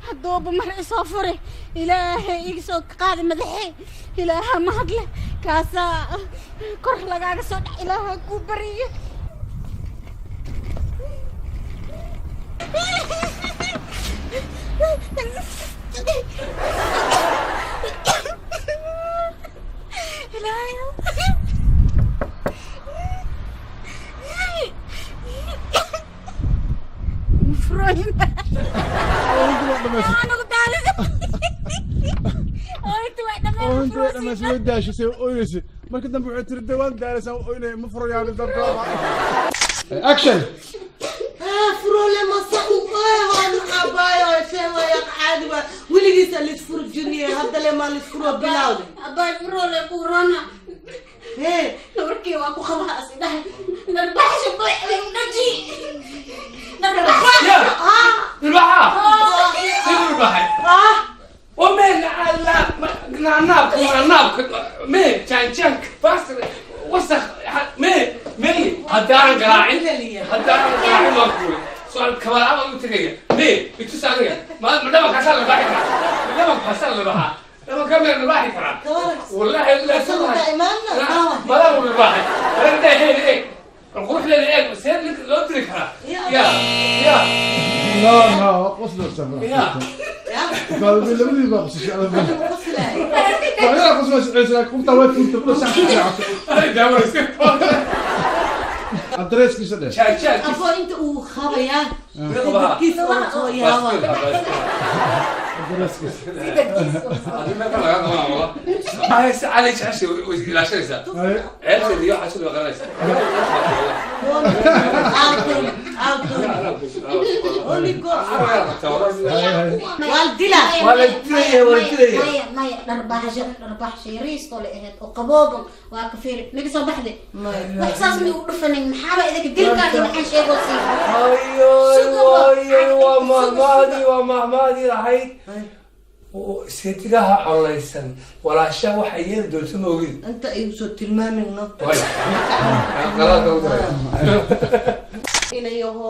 Hadduuba mar isoo furay, Ilaahay iga soo qaadi madaxey. Ilaaha mahadle, kaasaa kor lagaaga soo dhac. Ilaaha kuu bariye. Ilaahay. Froyn. Anagu daalida. Ooyinta way dhameen. Oo inta way dhamaysay, way daashisay, oynaysay. Marka dambe waxay tiri, dawaan daalaysaa, oynay, ma furayaan dabka. Action. Furole masa u abaayo sheegaya caadi waa weligiisa lisfuro junior, hadda le maa lisfuro bilawde. Abay, furole kurona. Hee. Nabarkii waa ku qabaha as dhahay. Narbaxsha buuxday u dhaji. Narbaxsha. Ilbaxa siduu ilbaxay ومين على نعناب نعناب مين جان بس وسخ مين مين هدارن قراعي هدارن قراعي مقبول سؤال كبار أنا قلت لك مين بتسألني ما ما دامك حصل البحر، ما دامك حصل البحر لما كمل البحر والله لا ما دام البحر انا ده هي ايه القروح اللي ايه سير لك لو تركها يا يا No, no, qoslaysaa. يا Labadii baa qosashay. Waa qoslaysaa, qofta way furtay, la sax. Adreeskiisa dheh. جان جان. Abo, inta uu qabayaa dadkiisa oo soo yaaba. Adreeskiisa. علي شاشة لا شيء عرفت اللي يوحش اللي غنيت. Waa dila. Waa dilaya, waa dilaya. Maya, maya, dharbaaxsho, dharbaaxsho yariistoo la ahayd oo qabooban waa ka fiiri miga soo baxday. Wax saas mi u dhufanin, maxaaba idinka dilkaan iyo waxaan sheegoo sii. Ayo, waa mahmaadii, waa mahmaadii lahayd seetigaha collaysan walaasha waxay yeeli doonto ma ogid. Inta igu soo tilmaamin no. Inayaho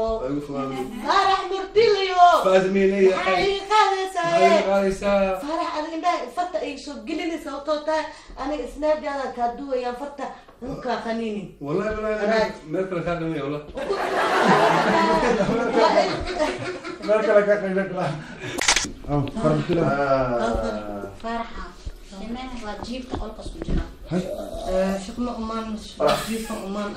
Faarax murtiliyo, maxaa ii qaadaysaa? Qaadaysaa. Faarax, adiga indhaha farta ay soo gelinaysa, sababtoo tahay aniga snaabjaadan kaa duwayaan, farta nunkaa qaniinin. والله والله meel kale kaa qabanaya wallah. Meel kale ka qayb kala. Farmutila. Faaraxa shimeha waa jiifka qolkaas ku jira. Shaqma umaan jiifa umaan.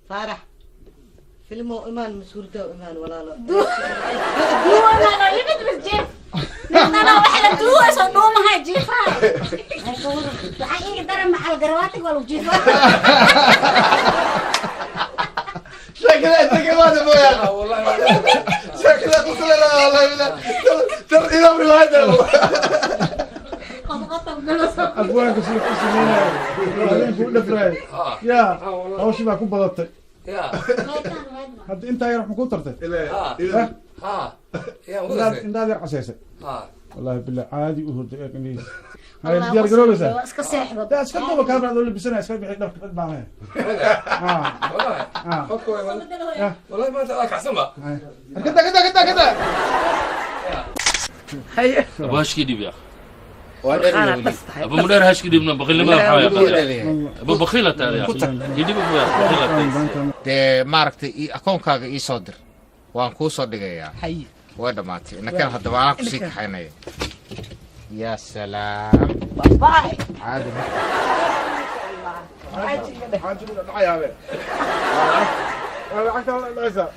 Faarax, filmo imaan masuurda imaan walaalo. Duwanana yimid bis jiif nana waxa la duwayso dhuumaha jiifaha waxaa iiga daran macal garawaatiga waa lagu jiifa. شكلها انت كمان ابويا. والله. شكلها تصل والله بالله تر الى بالهدى. Qodqotob galo. Abwaanka sida ku sameynaya habeenku u dhafraay yaa hawshii baa ku badatay. Ya. Hadda intaa yar waxma ku tartay? Ha ya. Indhaad yar casaysay. Ha. Wallahi billah caadi u hurday ee qaniis hay diyaar garoobaysaa. Waa iska seexdo. Daa iska duba kaamiraad oo labisanaya, iska bixi dharka dad baan leeyahay. والله والله ما انت احسن بقى. كده كده كده كده. أبو هشكي ديب يا أخي، أبو مدير هشكي ديبنا بخيل ما حاجة، أبو بخيلة ترى يا أخي يديب أبو يا أخي بخيلة. Dee maaragtay akoonkaaga ii soo dir, waan kuu soo dhigayaa. Way dhammaatay, inakan haddaba anaa kusii kaxaynaya. Yaa salaam, caadi ma. Xaajigu dhacayaa, lacagta la dhacaysaa.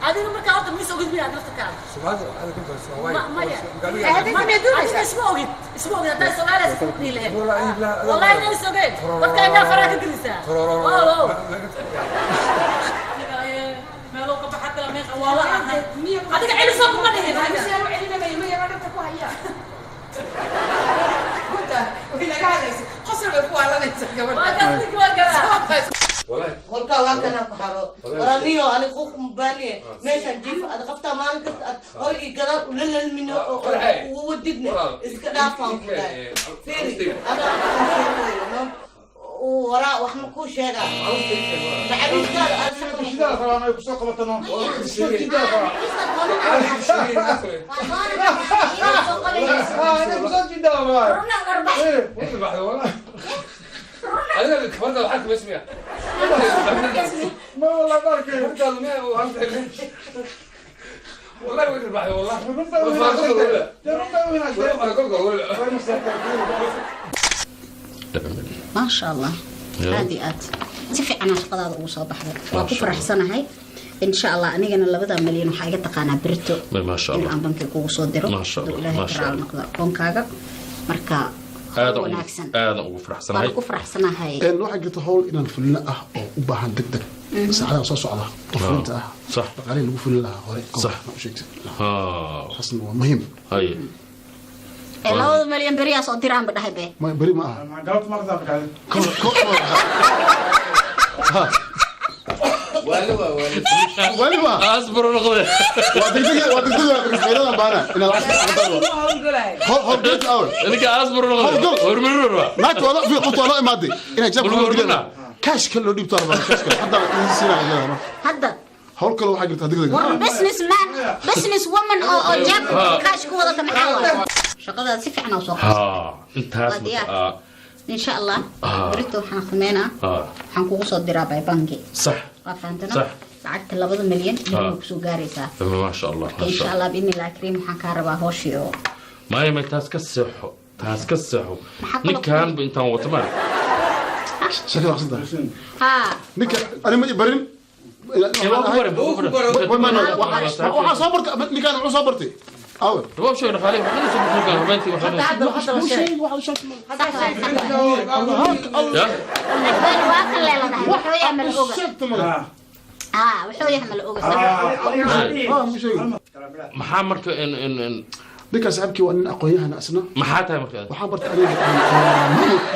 Adiga markaa u Horta mis ogid miyaa nafta? Soomaalida waxaad ku darsaa waay. Maya, adiga isma ogid, isma ogid. Haddaa Soomaaliya isku dhihi lahayd, wallahi inay is ogeen. Dadka indhaha faraha ka gelisaa. Wow, meelo ka baxa kala meeqa waa la ahay. Adiga celiso kuma dhihin. Kolkaa waa kanaa ku xaro waraniyo aniga qof mubaaniye meeshaan jiifa ad qabtaa maalin kasta aad hor iyo gadaal ula lalmino oo ugu wadidne iska dhaafaan ku dhahay. Fiiri, adaa sheegayo waraa wax ma kuu sheegaa macabiiskaada aad Shidaal rabaan ay kusoo qabatano. Shidaal rabaan. Inay kusoo jidaal rabaan. Adiga gabadha waxaad kuma ismiya. Ma wallah barkay. والله وين البحر والله. Maasha Allah, aad iyo aad si fiicanaa shaqadaada ugu soo baxday, waa ku faraxsanahay. Insha Allah anigana 2 milyan waxaa iga taqaanaa berito Maasha in Allah. aan bankiga kugu soo diro. Maasha Allah, Hadduu Ilaahay maasha ka raali Allah. noqdo akoonkaaga marka Aad wanaagsan. Aad ugu faraxsanahay. Waan ku faraxsanahay. Waxaa jirta hawl inaan fulino ah oo u baahan deg deg saacadaha soo socda oo fulinta ah. Sax. Dhaqaalihii lagu fulin lahaa hore Sax. ma u sheegtay? Ha. Taasna waa muhiim. Haye. Ee 2 milyan beriyaas oo diraan ba dhahay be. Ma beri ma aha. Wali ma asbaro noqde. Waa degdeg, waa degdeg, waa degdeg baana inaad lacag hol hol geet awr. Ninka asbaro noqde. Hormarin waa. Naagta waa la fi qofta waa la imaaday inay jabka Hormarin. loo dhigaan kaash kale loo dhiibto arbaa kaash kale hadda idin siinaya iyadana. Hadda hawl kale waxaa jirta degdeg. War business man, business woman oo jeebka kaash ku wadata maxaa waay? Shaqadaada si fiican oo soo Ha, qabsatay. intaas Waa diyaar. marka Insha Allah berito waxaan sameynaa, waxaan kugu soo diraa by banki. Sax. Waa fahamtana? Sax. Lacagta 2 milyan way kusoo gaaraysaa. Maasha Allah. Marka insha Allah biidni illahi kariim waxaan kaa rabaa hooshii oo Maya, may, taas ka seexo, taas ka seexo. Maxaa kaloo Ninkan ba intaan wato maar. Shakada aqsanta. Ha. Ninka ani ma i barin. Waa ku barin, waa ku barin. Waxaa soo bartay ninkaan, wuxuu soo bartay awe. Waa sheegay dhaqaale waxaan soo bixin habeentii waxaan. Ya. Waa kan leeladahay wuxuu yahay mala oga. Ha, wuxuu yahay mala oga, sax. Maxaa marka in Ninkaan saaxiibkii waa nin aqoon-yahan asna. Maxaa tahay marka? Waxaan bartay aniga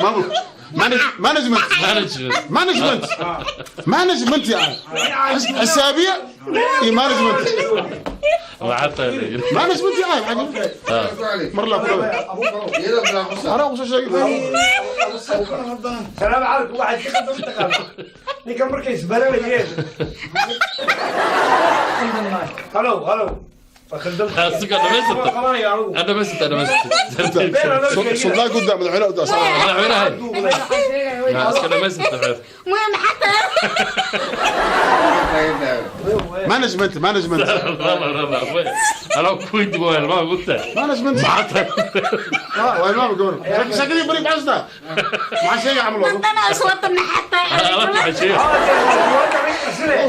maamul, management. Management. Management, management yani xisaabiye iyo management. Maxaa tahay? Management yani mar laa ku dhawe anaa kusoo sheegay. Salaam calaykum. Waxaad ka qadam taqaana ninka markay isbaranayeen. Halow, halow. Asiga dhamaystirta. Dhamaystirta, dhamaystirta. Suldaan guud madaxweyne u daa. Madaxweynaha. Ya, iska dhamaystirta. Maya, maxaa tahay? Management, management. لا لا لا لا، انا كنت بقول ما قلت. Management. Maxaa tahay? Waa ilmaha gabar shakadii bari maxaa maxaa sheegay camal waa Dana iswata, maxaa tahay? Alaabta waxay sheegay.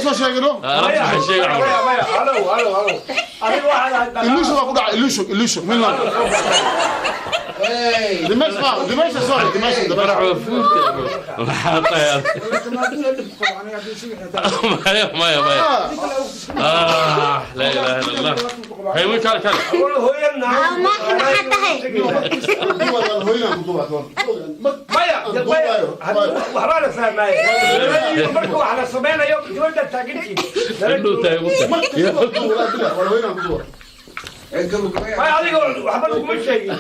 Soo sheegino. Alaabta waxay sheegay camal. Halow, halow, halow. Adiga waxaad ahayd Illusion waa ku dhacay, illusion, illusion mainland dimash ma dimash, sorry, dimash, dimash. Farax waa fuurta. Maxaa tahay? Maya, maya, maya. آه، لا إله إلا الله. هي وين كان كان Maxaa tahay? Maya, maya, waxbaa la fahmaaye marka wax la samaynayo dibadda taagantiin. Indhuu tahay mugta. Maya, adiga waxba laguma sheegin.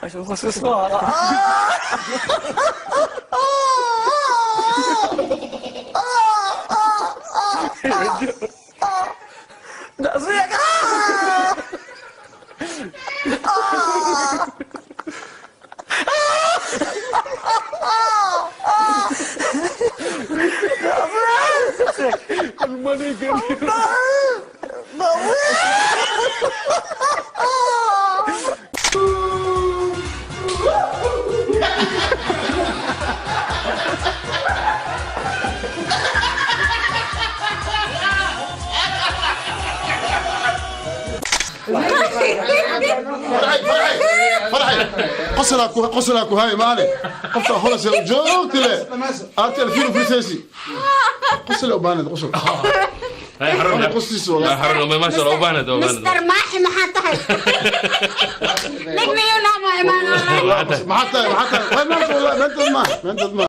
بس بس بس. والله قلت من فرحي قصلا كوهاي مالي قفta holas joogta le aad alfiin furtaysi qosla ubaanad qosol هاي حرمنا qoslis والله حرمنا ما شاء الله ubaanad ubaanad Mr. Maaxi maxaa tahay? Nig miyuu naa ma imaan wallahi. maxaa tahay maxaa tahay ma ma ma